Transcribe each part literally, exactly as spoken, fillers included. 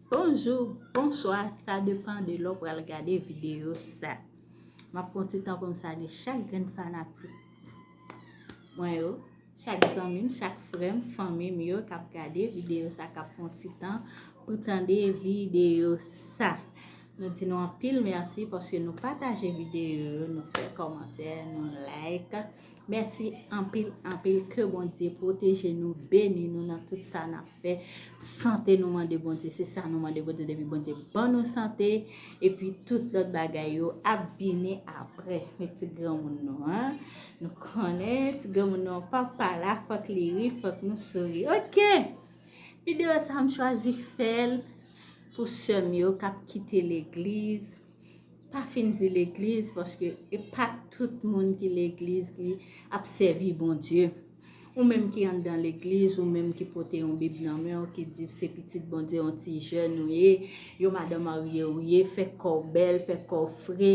Bonjou, bonswa, sa depann de lè w pral gade videyo sa. M ap pran ti tan pou m salye chak grenn fanatik mwen yo, chak zanmi m, chak frè m, fanmi m yo k ap gade videyo sa, k ap pran ti tan pou tande videyo sa. Nou di nou anpil mèsi paske nou pataje videyo yo, nou fè kòmantè, nou like. Mèsi anpil, anpil. Ke Bondye pwoteje nou, beni nou nan tout sa n ap fè. Sante nou mande Bondye, se sa nou mande Bondye, depi Bondye ban nou sante, epi tout lòt bagay yo ap vini apre. Men ti granmoun nou an, nou konnen ti granmoun nou an papa la, fòk li ri, fòk nou souri. Oke! Videyo sa m chwazi fè l pou sè m yo k ap kite legliz. Pa fin di legliz, paske e pa tout moun ki legliz ki ap sèvi Bondye. Ou menm ki anndan legliz, ou menm ki pote yon Bib nan men w, ki di se pitit Bondye, yon ti jèn ou ye, yon madanm marye ou ye, fè kò w bèl, fè kò w fre.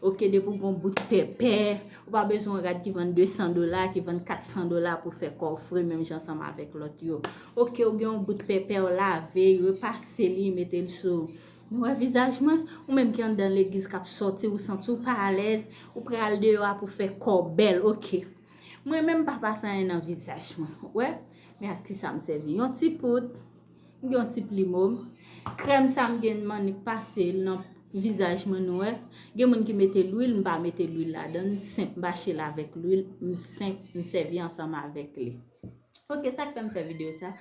Oke, depi w gon bout pèpè, ou pa bezwen yon rad ki vann de san dola, ki vann kat san dola pou fè kò w fre, menm jan ansanm avèk lòt yo. Oke, ou gen yon bout pèpè, w lave, repase li, mete l sou. Nou wè vizaj mwen? Ou menm ki anndan legliz k ap sòti, ou santi w pa alèz, ou pral deyò a pou fè kò w bèl, oke. Mwen menm m pa pase anyen nan vizaj mwen, ou wè? Men ak kisa m sèvi? Yon ti poud, m gen yon ti plimo. Krèm sa m gen m annik pase l nan vizaj mwen, nou wè? Gen moun ki mete lwil, m pa mete lwil ladan l, m senp, m mache l avèk lwil, m senp, m sèvi ansanm avèk li. Oke, sa k fè m fè videyo sa?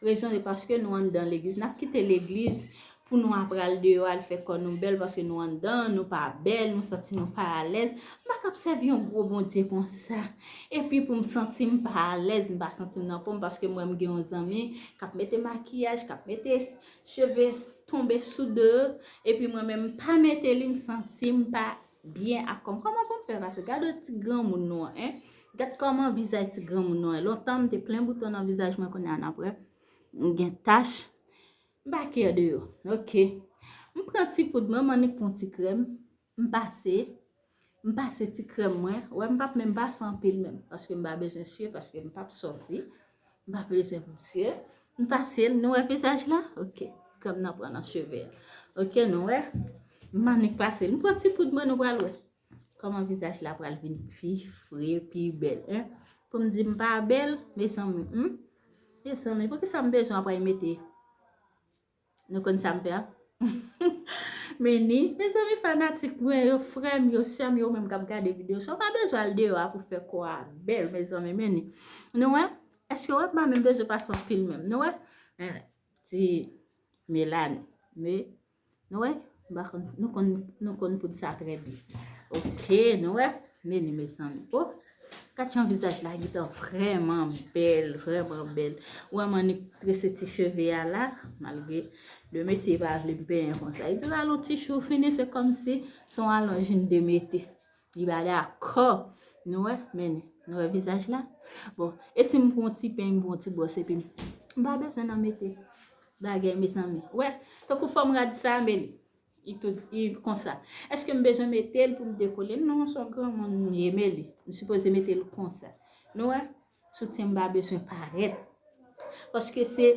Rezon se paske nou anndan legliz, n ap kite legliz pou nou ap pral deyò al fè kò nou bèl, paske nou anndan, nou pa bèl, nou santi nou pa alèz. M pa ka ap sèvi yon gwo Bondye konsa. Epi pou m santi m pa alèz, m pa santi m nan po m, paske m wè m gen yon zanmi k ap mete makiyaj, k ap mete cheve tonbe sou do, epi mwen menm m pa mete li, m santi m pa byen ak kò m. Kòman pou m fè pase? Gade ti granmoun nou an, en. Gad kòman vizaj ti granmoun nou an. Lontan m te plen bouton nan vizaj mwen, kounye a n ap wè m gen tach. M pa kè de yo. Oke. M pran ti poud mwen, m annik pran ti krèm. M pase. M pase ti krèm mwen. Wè, m p ap menm pase anpil menm. Paske m pa bezwen siye, paske m p ap sòti. M pa bezwen pou siye. M pase l. Nou wè vizaj la? Oke. Krèm nan pran nan cheve a. Oke, nou wè? M annik pase l. M pran ti poud mwen, nou pral wè kòman vizaj la pral vin pi fre, pi bèl, en. Pou m di m pa bèl, mezanmi, hmm? Mezanmi, poukisa m bezwen ap al mete? Nou konn sa m fè a? Meni, mezanmi, fanatik mwen yo, frè m yo, sè m yo, ou menm k ap gade videyo sa, ou pa bezwen al deyò a pou fè kò a bèl, mezanmi, meni. Nou wè? Èske w wè m pa menm bezwen pase anpil menm? Nou wè? En, ti Melanie. Men, nou wè? M pa konn, nou konn, nou konn poud sa trè byen. Oke, nou wè? Meni, mezanmi. O, gad jan vizaj la gentan vrèman bèl, vrèman bèl. Ou wè m annik trese ti cheve a la, malgre de mesye pa vle m penyen konsa. Li di w al yon ti chou fini, se kòmsi se yon alonj m te mete. Li pa dakò. Nou wè? Meni, nou wè vizaj la? Bon, e si m pran yon ti peny, m pran yon ti bwòs epi m, m pa bezwen nan mete bagay, mezanmi. Ou wè? Tankou fòm rad sa, Meli. Li tout, li konsa. Èske m bezwen mete l pou m dekole l? Non, se yon granmoun m ye, Meli. M sipoze mete l konsa. Nou wè? Soutyen m pa bezwen parèt. Paske se,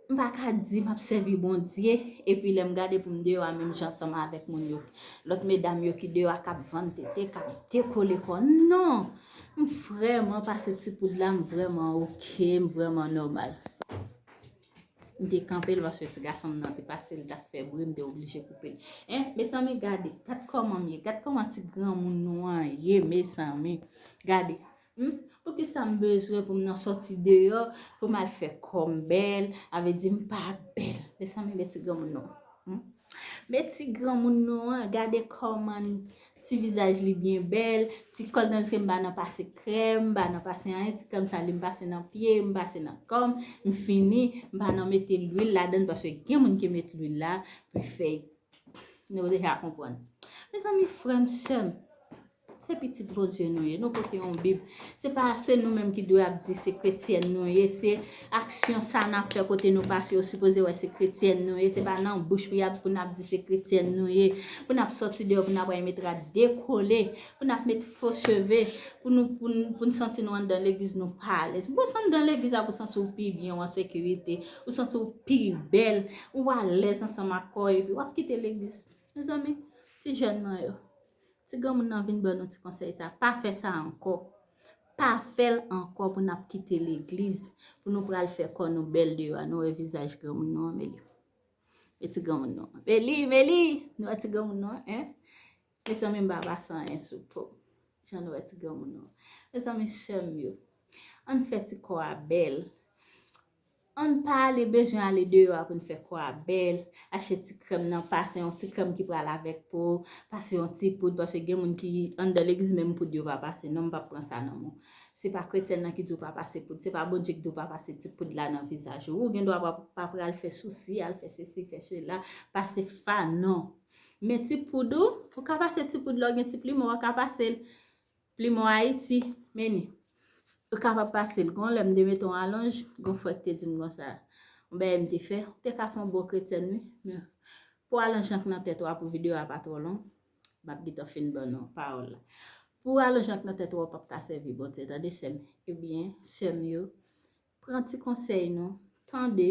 m pa ka di m ap sèvi Bondye, epi lè m gade pou m deyò a menm jan ansanm avèk moun yo. Lòt medam yo ki deyò a k ap vann tete, k ap dekole kò. Non! M vrèman pase ti poud la, m vrèman oke, m vrèman nòmal. M te kanpe l paske ti gason m nan te pase l, t ap fè bri, m te oblije koupe l. En, mezanmi, gade, gad kòman m ye, gad kòman ti granmoun nou an ye, mezanmi. Gade, hmm? Poukisa m bezwen pou m nan sòti deyò, pou m al fè kò m bèl, a vle di m pa bèl. Mezanmi, men ti granmoun nou an. Hmm? Men ti granmoun nou an, gade kòman ti vizaj li byen bèl, ti kò l nan, se m pa nan pase krèm, m pa nan pase anyen, ti krèm sa li m pase nan pye, m pase nan kò m, m fini, m pa nan mete lwil ladan l, paske gen moun ki met lwil la pou fè, nou deja konprann. Mezanmi, frè m, sè m, Se pitit Bondye nou ye, nou pote yon Bib. Se pa se nou menm ki dwe ap di se kretyèn nou ye, se aksyon sa n ap fè kote nou pase, yo sipoze wè se kretyèn nou ye, se pa nan bouch pou y ap, pou n ap di se kretyèn nou ye, pou n ap sòti deyò, pou n ap wè met rad dekole, pou n ap met fo cheve, pou nou, pou n, pou n santi nou anndan legliz nou pa alèz. Bon, se anndan legliz la pou santi w pi byen, w an sekirite, ou santi w pi bèl, ou alèz ansanm ak kò w, epi w ap kite legliz. Mezanmi, ti jèn nan yo, ti granmoun nan vin ban nou ti konsèy sa. Pa fè sa ankò. Pa fè l ankò pou n ap kite legliz, pou nou pral fè kò nou bèl deyò a. Nou wè vizaj granmoun nou an, Meli. E ti granmoun nou an. Meli, Meli! Nou wè ti granmoun nou an, en? Mezanmi, m pa pase anyen sou po. Jan nou wè ti granmoun nou an. Mezanmi, sè m yo, ann fè ti kò a bèl. Ann pa ale bezwen ale deyò a pou n fè kò a bèl. Achte ti krèm nan, pase yon ti krèm ki pral avèk po, pase yon ti poud, paske gen moun ki anndan legliz menm poud yo pa pase. Non, m p ap pran sa nan men w. Se pa kretyèn nan ki di w pa pase poud, se pa Bondye ki di w pa pase ti poud la nan vizaj ou. Ou gen dwa pa, pa pral fè sousi, al fè sesi, fè sela, pase fa, non. Men ti poud ou, ou ka pase ti poud la, ou gen ti pliman, ou ka pase l. Pliman Ayiti, men ni. Ou kapab pase l. Gon lè m te mete yon alonj, gon frè k te di m konsa, yon bagay m te fè, ou te ka fè yon bon kretyèn, wi. Men pou alonj lan k nan tèt ou a, pou videyo a pa twò long, m ap gentan fin ban nou pawòl la. Pou alonj lan k nan tèt ou a, ou p ap ka sèvi Bondye, tande, sè m. Ebyen, sè m yo, pran ti konsèy nou, tande,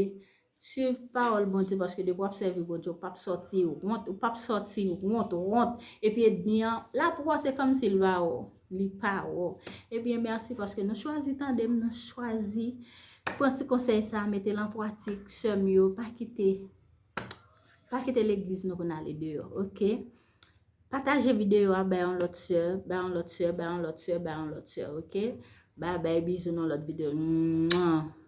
swiv pawòl Bondye, paske depi w ap sèvi Bondye, ou p ap sòti wont, ou p ap sòti wont, wont. Epi ènmi an, l ap wè w, se kòmsi l pa wè w, li pa wè w. Ebyen, mèsi paske nou chwazi tande m, nou chwazi pran ti konsèy sa, mete l an pratik, sè m yo, pa kite, pa kite legliz nou pou n ale deyò, oke? Pataje videyo a, bay yon lòt sè, bay yon lòt sè, bay yon lòt sè, bay yon lòt sè, oke? Bye bye, bizou, nan lòt videyo. Mwa.